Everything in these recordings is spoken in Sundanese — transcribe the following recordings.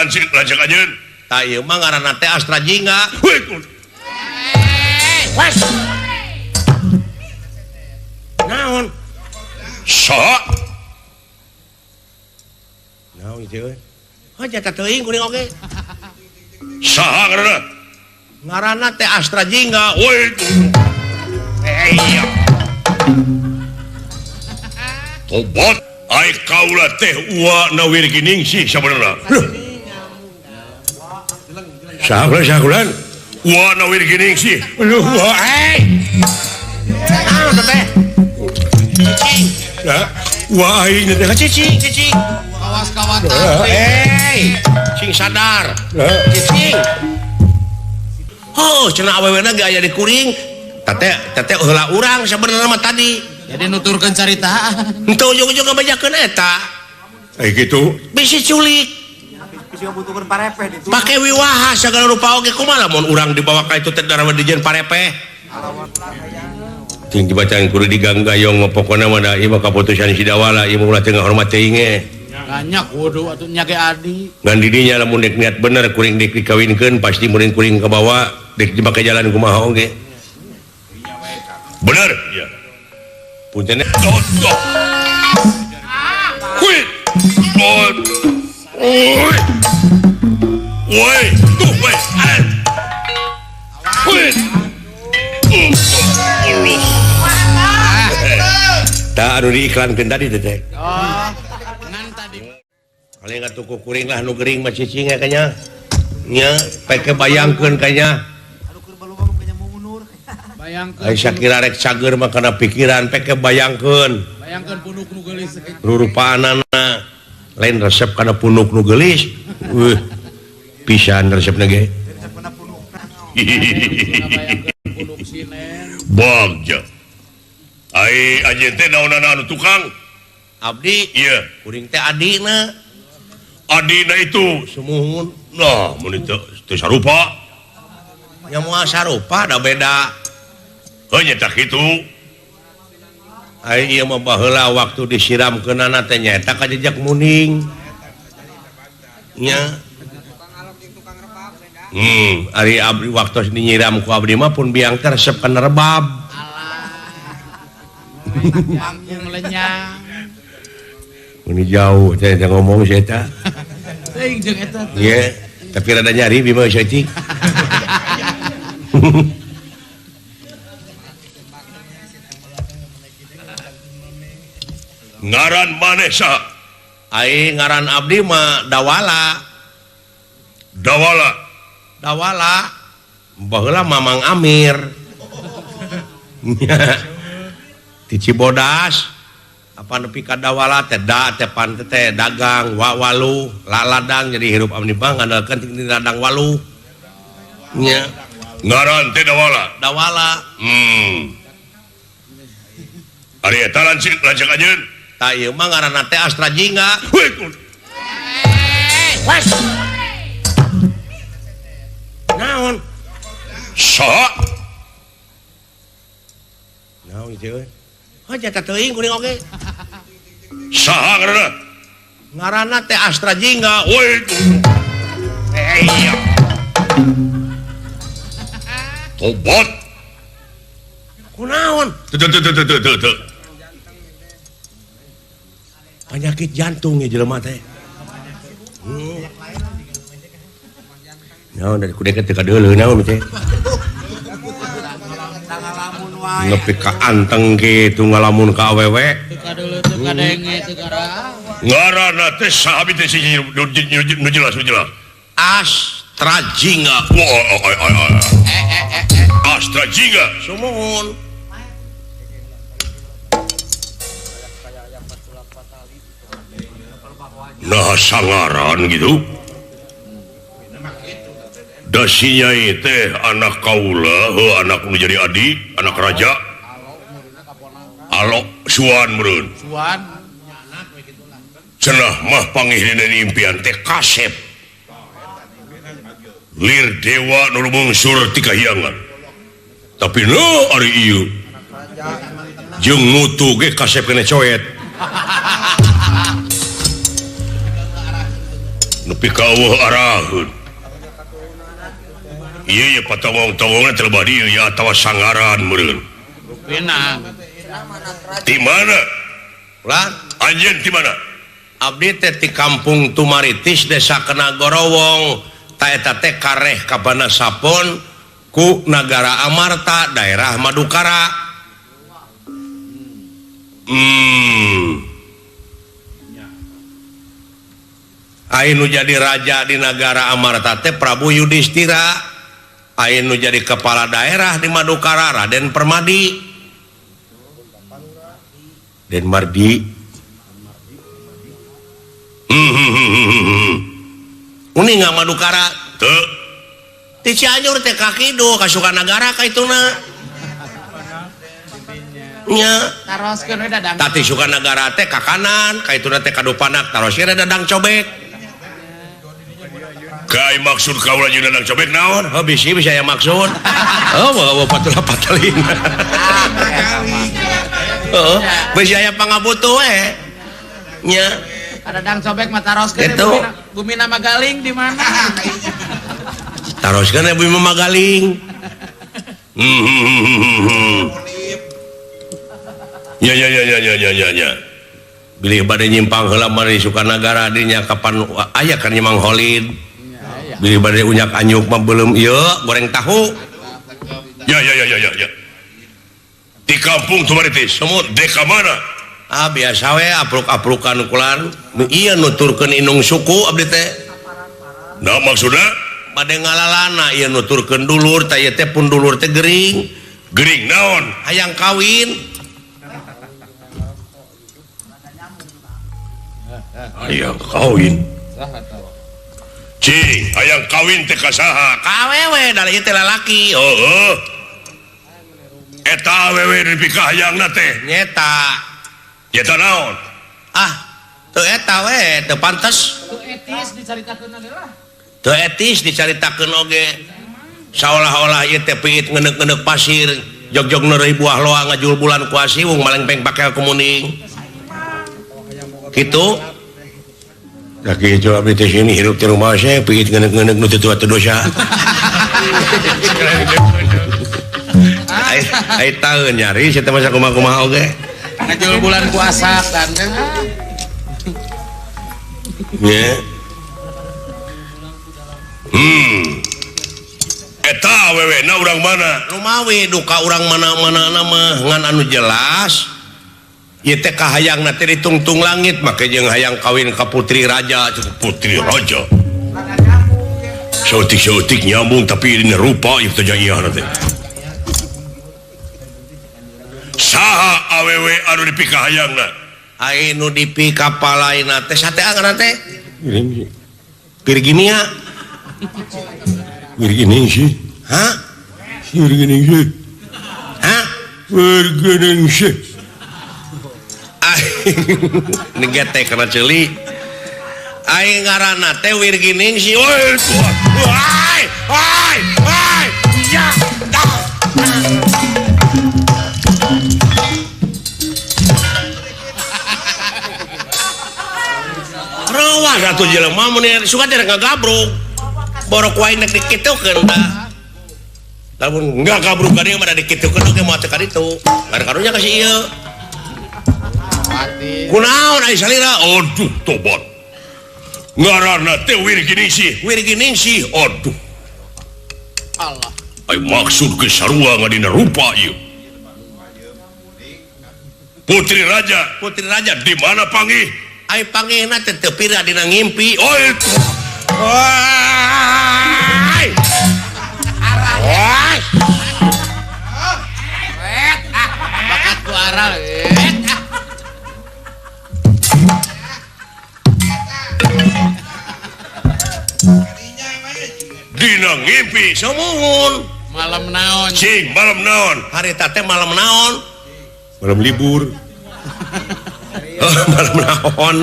lanceuk anjeun? Tah ieu mah ngaranna teh Astra Jingga. Wes. Naon? Saha? Naon ieu? Heuh jata teuing kuring oge. Saha ngaranna? Ngaranna teh Astra Jingga. Woi. Iya. Tobat ai kaula teh uwa na Wirginingsih sabenerna. Saha kula saha kula? Uwa na Wirginingsih. Aduh, eh. Naon teh? Cicing. Lah, uwa aing teh cicing, cicing. Awas kawatan. Eh, sing sadar. Cicing. Oh, cenah awewena ge aya di kuring. Tete tete heula urang sabenerna mah tadi. Jadi nuturkeun carita. Henteu ujug-ujug ngabejakeun eta. Eh kitu. Bisi culik. Bisi ngabutuhkeun parepeh ditu. Pake wiwaha sagala rupa oge kumaha lamun urang dibawa ka itu teh darawa dijieun parepeh. Ting dibacaan kudu diganggayong mah pokona mah da ieu mah kaputusan si Dawala ieu mah ulah teu ngahormat teuing ge. Banyak kudu atuh nya ge adi. Ngan di dinya lamun dek niat bener kuring dek dikawinkeun pasti muring kuring kabawa dek dipake jalan kumaha oge. Bener? Iya. Punten. Woi. Woi. Woi, tuh woi. Woi. Tah anu diiklankeun tadi teh. Oh, ngan tadi. Kali ngatuku kuring lah nu gering mah cicing kayaknya. Nya, peke bayangkeun kayaknya. Bayangkeun. Ai sakira rek cager mah kana pikiran peke bayangkeun. Bayangkeun punuk nu geulis. Rurupaanana lain resep kana punuk nu geulis. Pisan resepna ge. Bagja. Ai anjeun teh naonana anu tukang? Abdi, iya, kuring teh adina. Adina itu sumuhun. Nah, mun teu sarupa. Nya moal sarupa da beda. Heuh nya tah kitu. Ai ieu mah baheula waktu disiramkeunana teh nyaeta ka jejak muning. Nya. Ari abdi waktu dinyiram ku abdi mah pun biang teh resep kana rebab. Panggung lenyang. Ini jauh saya ngomong saya eta. Teuing jeung eta. Iya, tapi rada nyari bima saeutik. Ngaran maneh saha? Ai ngaran abdi mah Dawala. Dawala. Dawala. Baheula Mamang Amir. Di Cibodas apa nepi ka Dawala teh da teh pan teh dagang wa walu la ladang jadi hirup abdi mah ngandalkeun ti ladang walu. Nya. Ngaran teh Dawala. Dawala. Ari eta lanceuk lanceuk anjeun. Tah ieu mah ngaranna teh Astra Jingga. Wes. Naon? Saha? Naon ieu? Heuh jata teuing kuring oge. Saha ngaranna? Ngaranna teh Astra Jingga. Woi. Iya. Tobat. Kunaon? Teu teu teu teu teu. Penyakit jantung ya jelema teh. Naon dari kudu teh kadeuleuh naon teh. Nepi ka anteng kitu ngalamun ka awewe. Teu kadeuleuh teu kadenge teu kara. Ngaranna teh saha teh si nu jelas nu jelas. Astra Jingga. Astra Jingga. Sumuhun. Nah sangaran gitu. Dasinya teh anak kaula, heuh anak nu jadi adi, anak raja. Alok suan meureun. Suan. Cenah mah pangihna impian teh kasep. Lir dewa nu mungsur ti kahyangan. Tapi nu ari ieu jeung mutu ge kasep kena coet. Nepi ka eueuh araheun. Ieu ye patongong-tongongna teh lebah dieu ya atawa sangaran meureun. Rupina. Di mana? Ulah anjeun di mana? Abdi teh ti Kampung Tumaritis Desa Kenagorowong. Ta eta teh kareh ka Banasapon ku Nagara Amarta daerah Madukara. Anu jadi raja di Nagara Amarta teh Prabu Yudhistira. Anu jadi kepala daerah di Madukara Raden Permadi. Den Mardi. Uning nggak Madukara? Teu. Ti Cianjur teh ka kidul ka Sukanagara ka ituna. Nya. Taroskeun we Dadang. Tati Sukanagara teh ka kanan, ka ituna teh ka Dupanak, taroskeun Dadang Cobek. Kai maksud kaula jeung Dadang Cobek naon? Oh bisi bisa aya maksud. Oh, bawa patula patalina. Heeh, bisi aya pangabutuh we. Nya. Dadang Cobek mah taroskeun bumi nama Magaling di mana? Taroskeun bumi Magaling. Ya ya ya ya ya ya ya. Bilih bade nyimpang heula mah di Sukanagara dinya kapan aya kan Nyimang Holid. Bilih bade unyak anyuk mah belum ieu goreng tahu. Ya ya ya ya ya. Di kampung Tumaritis, semut deka mana? Ah biasa we apruk-aprukan kulan. Nu ieu nuturkeun indung suku abdi teh. Nah maksudna bade ngalalana ieu nuturkeun dulur tah ieu teh pun dulur teh gering. Gering naon? Hayang kawin. Hayang kawin. Cing, hayang kawin teh ka saha? Ka awewe da ieu teh lalaki. Heeh. Eta awewe dipikahayangna teh. Nyeta. Nyeta naon? Ah, teu eta we, teu pantes. Teu etis dicaritakeun oge lah. Teu etis dicaritakeun oge. Saolah-olah ieu teh piit ngeneuk-ngeneuk pasir, jog-jog neureuy buah loa ngajul bulan kuasi wung malengpeng pakel kumuning. Kitu. Laki itu abdi teh sini hirup di rumah saya piit ngeneuk-ngeneuk nu teu tua teu dosa. Ai taeun nyari sia teh masa kumaha-kumaha oge. Ngajul bulan puasa kan. Nya. Eta awewe na urang mana? Lumawi duka urang mana-mana mah ngan anu jelas. Ieu teh kahayangna teh ditungtung langit make jeung hayang kawin ka putri raja, putri raja. Saeutik-saeutik nyambung tapi ini rupa ieu teh jaiah teh. Saha awewe anu dipikahayangna? Ai nu dipikapalaina teh satea ngaranna teh? Virginia. Virginia. Hah? Virginia. Hah? Virginia. Ini getek karena celi. Aing ngaranna teh Wirginingsih. Woi, woi, woi, woi. Ya. Rawas atuh jelema mun suka teh ngagabruk. Borok wae nek dikitukeun tah. Lamun ngagabruk ka dieu mah da dikitukeun oge moal teu ka ditu. Ngan karunya ka si ieu. Kunaon ai salira? Aduh tobat. Ngaranna teh Wirginingsih. Wirginingsih. Aduh. Allah. Ai maksud ke sarua ngadina rupa ieu. Putri raja, putri raja di mana panggih? Ai panggihna teh teu pira dina ngimpi. Oi. Woi. Woi. Bakat ku aral. Dina ngimpi sumuhun. Malam naon? Cing, malam naon? Harita teh malam naon? Malam libur. Oh, malam naon?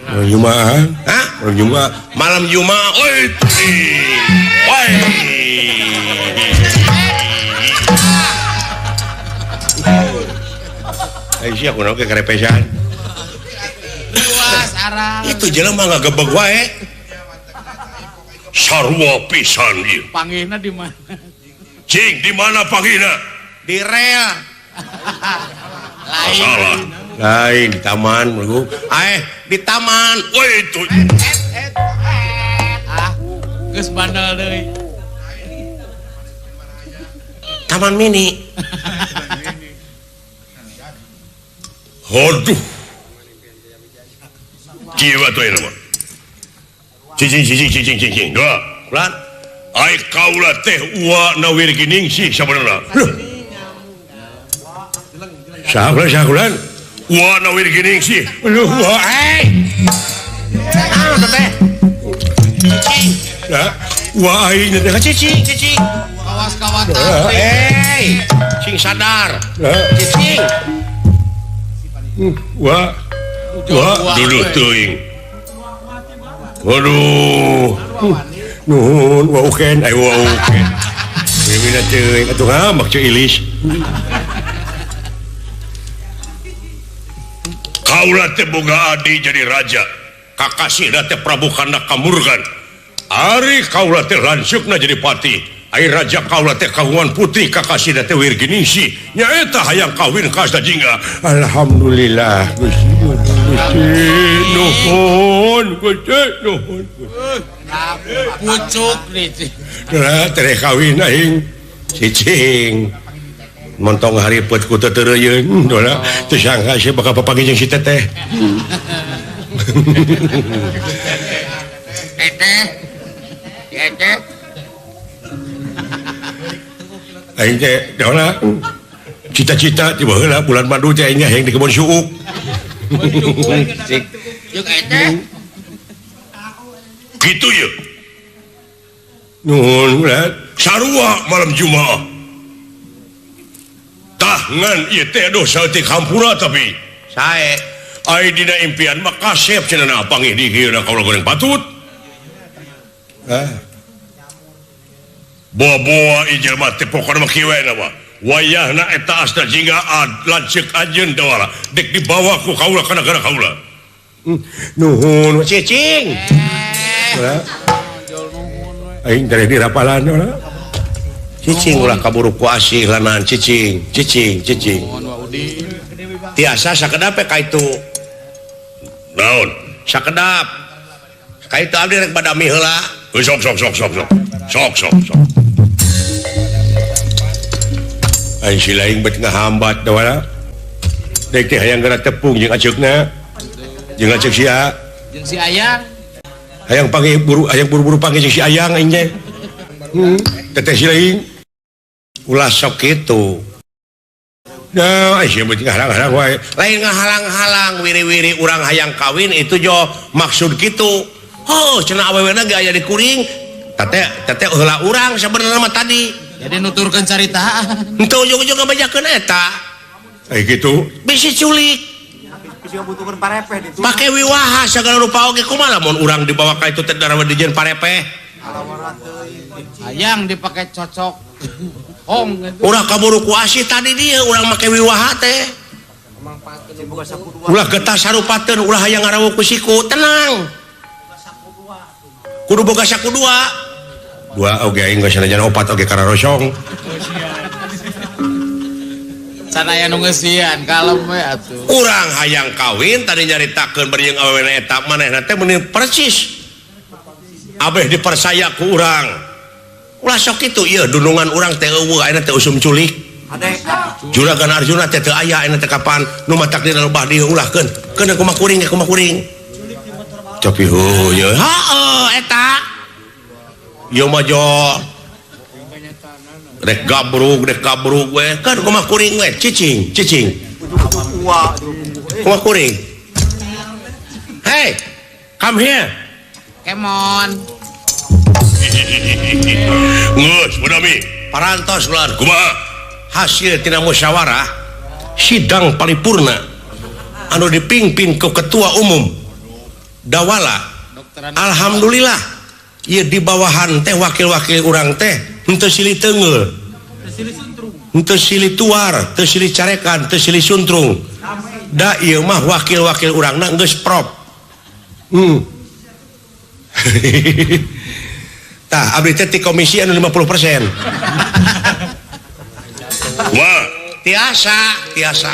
Malam Jumat. Hah? Malam Jumat. Malam Jumat. Oi. Oi. Ai sia kunaon ke karepesan? Luas arah. Itu jelema ngagebeg wae. Sarua pisan ieu. Panggihna di mana? Cing di mana panggihna? Di rel. Lain. Salah. Lain di taman mulu. Di taman. Woi itu. Ah, geus bandel deui. Taman mini. Aduh. Kieu atuh ayeuna mah. Cicing cicing cicing cicing. Dua. Ulan. Ai kaula teh uwa na Wirginingsih sabenerna. Loh. Saha saha ulan? Uwa na Wirginingsih. Aduh, wa eh. Naon teh? Cicing. Lah, wa aing teh cicing cicing. Kawas kawatan. Hei, cing sadar. Cicing. Wa. Wa dulu teuing. Waduh. Nuhun, wa uken, ayo wa uken. Mimina teuing atuh ngambek ceu ilis. Kaula teh boga adi jadi raja. Kakasihna teh Prabu Kanda Kamurgan. Ari kaula teh lanceukna jadi pati. Ari raja kaula teh kagungan putri kakasihna teh Wirginingsih. Nyaeta hayang kawin ka Asta Jingga. Alhamdulillah Gusti. Gusti nuhun, Gusti nuhun. Pucuk nih. Lah tereh kawin aing cicing. Montong haripet ku teu teureuyeuh dola teu sangka sia bakal papanggih jeung si teteh. Teteh. Teteh. Aing teh dola cita-cita ti baheula bulan madu teh aing hayang di kebon suuk. Jeung eteh. Kitu ye. Nuhun ulah sarua malam Jumaah. Tah ngan ieu teh aduh saeutik hampura tapi sae. Ai dina impian mah kasep cenah panggih di ieu kaula goreng patut. Ah. Boa-boa ieu jelema teh pokona mah kieu we mah. Wayahna eta Asta Jingga lanceuk anjeun dawala dek dibawa ku kaula kana gara kaula. Nuhun cicing. Aing teh dirapalan ulah. Cicing ulah kaburu ku asih lanan cicing, cicing, cicing. Tiasa sakedap ka itu. Naon? Sakedap. Ka itu abdi rek badami heula. Sok sok sok sok sok. Sok sok sok. Aing si laing bet ngahambat dawala. Dek teh hayang geura tepung jeung aceukna. Jeung aceuk sia. Jeung si Ayang. Hayang panggih buru hayang buru-buru panggih jeung si Ayang aing teh. Teteh si laing. Ulah sok kitu. Nah, aing sia ngahalang-halang wae. Lain ngahalang-halang wiri-wiri urang hayang kawin itu jo maksud kitu. Oh, cenah awewena ge aya di kuring. Teteh teteh heula urang sabenerna mah tadi. Jadi nuturkeun carita. Henteu ujug-ujug ngabejakeun eta. Ai kitu. Bisi culik. Bisi ngabutuhkeun parepeh ditu. Pake wiwaha sagala rupa oge kumaha lamun urang dibawa ka itu teh darawa dijieun parepeh. Hayang dipake cocok. Hong gitu. Urang kaburu ku asih tadi dia urang make wiwaha teh. Ulah getah sarupateun ulah hayang ngarawuh ku siku, tenang. Kudu boga saku dua. Dua oge aing geus sanajan opat oge kararosong. Sanaya nu ngeusian kalem we atuh. Urang hayang kawin tadi nyaritakeun bari jeung awewena eta manehna teh meuni persis. Abeh dipersaya ku urang. Ulah sok kitu ieu dunungan urang teh eueuh ayeuna teh usum culik. Juragan Arjuna teh teu aya ayeuna teh kapan nu matak dina lebah dieu ulahkeun. Keun kumaha kuring ge kumaha kuring. Tapi heuh ye heueuh eta. Ieu mah jo rek gabrug we kan kumaha kuring we cicing cicing. Kumaha kuring. Hey, come here. Come on. Geus badami. Parantos ular kumaha? Hasil tina musyawarah sidang paripurna anu dipimpin ku ketua umum Dawala. Alhamdulillah ieu di bawahan teh wakil-wakil urang teh henteu silih teunggeul, henteu silih tuar, teu silih carekan, teu silih suntrung. Da ieu mah wakil-wakil urangna geus prop. Tah abdi teh ti komisi anu 50%. Wah, tiasa, tiasa.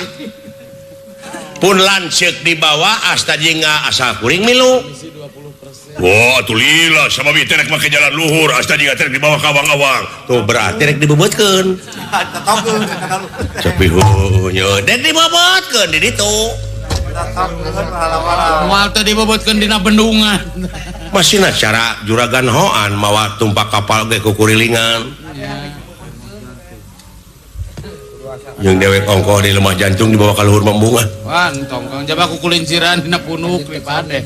Pun lanceuk dibawa asta jingga asal kuring milu. Wah, atuh lila sabab ieu teh rek make jalan luhur asta jingga teh dibawa ka awang-awang. Tuh berarti rek dibebetkeun. Tapi heuh dan dibebetkeun di ditu. Moal teh dibebetkeun dina bendungan. Masihna cara juragan hoan mawa tumpak kapal ge kukurilingan. Jeung dewek ongkoh di lemah jantung dibawa ka luhur mambungan. Wah, entong kang jaba kukulinciran dina punuk lipade.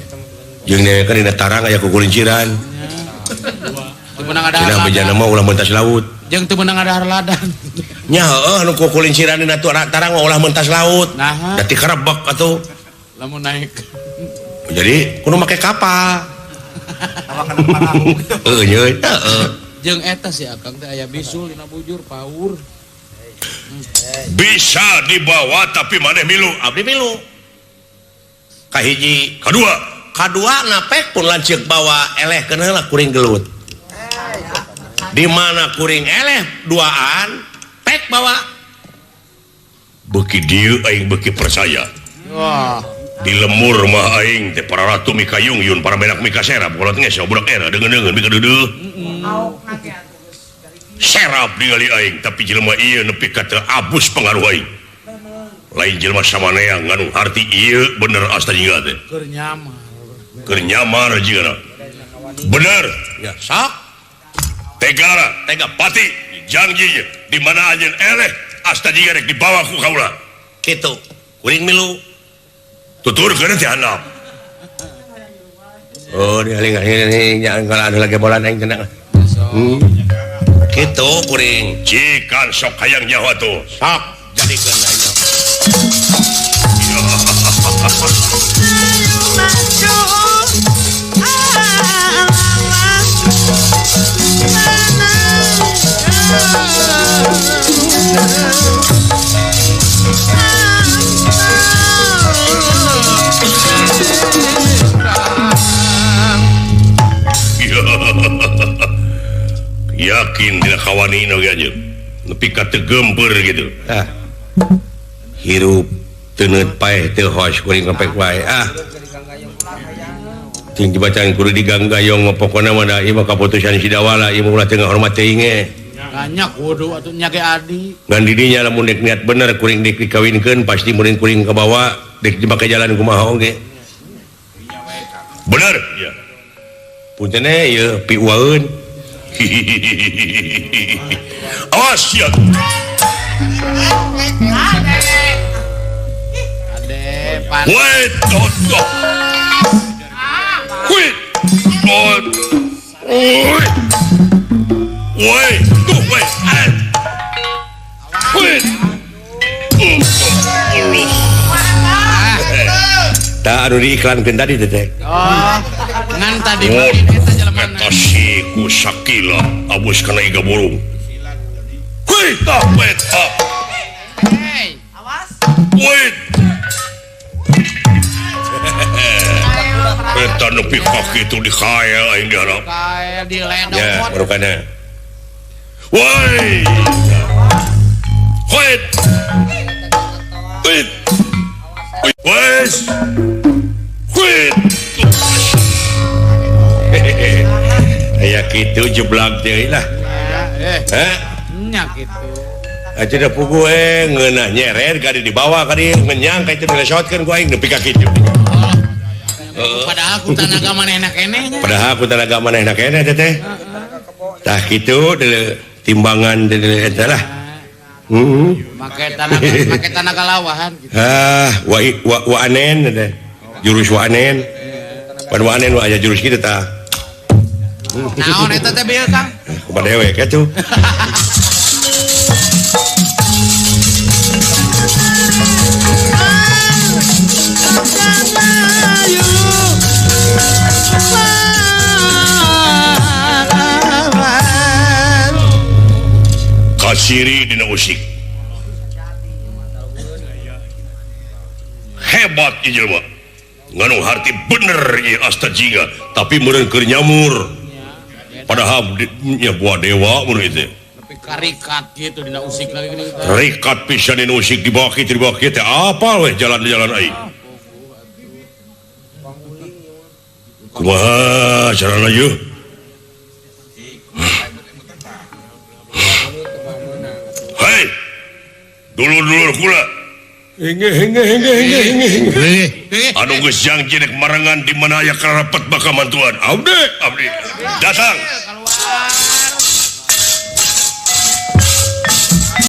Jeung dewek kan dina tarang aya kukulinciran. Teu meunang ada. Cenah bejana mah ulah mentas laut. Jeung teu meunang ada ladang. Nya heueuh nu kukulinciran dina tarang mah ulah mentas laut. Nah. Da ti karebek atuh. Lamun naik. Jadi kudu make kapal. Heueuh heeh. Jeung eta si Akang teh aya bisul dina bujur paur. Bisa dibawa tapi maneh milu, abdi milu. Kahiji, kadua, kadua napek pun lanceuk bawa eleh keun heula kuring gelut. Di mana kuring eleh duaan, pek bawa. Beuki dieu aing beuki percaya. Wah. Di lemur mah aing teh para ratu mikayung yun para menak mikaserap kolot ngeso budak era deungeun-deungeun mikadeudeuh. Serap ningali aing tapi jelema ieu nepi ka teu abus pengaruh aing. Lain jelema samanea nganu harti ieu bener asta jingga teh. Keur nyamar. Keur nyamar jigana. Bener. Ya sok. Tegara, tega pati janji di mana anjeun eleh asta jingga rek dibawa ku kaula. Kitu. Kuring milu. Tuturkeun teh handap. Oh, dialing-aling kalau ada lagi bola aing tenang. Gitu kuring. Cikan sok hayang nyawa tuh. Sok jadikeun aing. Yakin dina kawani oge anjeun nepi ka teu geumpeur gitu. Ah. Hirup teuneut paeh teu hos kuring kepek wae ah. Cing dibacaan kudu diganggayong pokona mah da ieu mah kaputusan Sidawala ieu mah ulah teu ngahormat teuing ge. Banyak kudu atuh nya ge adi. Ngan di dinya lamun dek niat bener kuring dek dikawinkeun pasti meureun kuring kabawa dek dipake jalan kumaha oge. Bener ya. Punten ieu piuaeun. Awas ya. Ade pan. Wait, toto. Wait. Wait. Wait, tuh wait. Wait. Tah anu diiklankeun tadi teh. Oh, ngan tadi mah eta jelema. Eta si ku sakila abus kana iga burung. Hei, tah wait. Hey, awas. Wait. Eta nepi ka kitu dikael aing diharap. Kael diledok. Ya, barukana. Woi. Wait. Wait. Wes. Wait. Aya kitu jeblak deui lah. Heh. Nya kitu. Aja da puguh ngeunah nyeret ka dibawa ka dieu ngenyang ka itu dilesotkeun ku aing nepi ka kitu. Padahal ku tanaga manehna keneh nya. Padahal ku tanaga manehna keneh teh. Tah kitu timbangan eta lah. Make tanaga lawahan gitu. Ah, wa wa anen teh. Jurus wa anen. Pan wa anen aya jurus kitu tah. Naon eta teh bieu Kang? Kumaha dewek atuh. Kasiri dina usik. Hebat ieu jelema. Nganu harti bener ieu asta jingga, tapi meureun keur nyamur. Padahal nya buah dewa mun itu. Tapi karikat gitu dina usik lagi geuning teh. Rikat pisan dina usik dibawa kitu dibawa kieu teh apal weh jalan-jalan aing. Kumaha carana yeuh? Hei. Dulur-dulur kula. Anu geus janji rek marengan di mana aya karapet bakal mantuan. Abdi, abdi. Datang.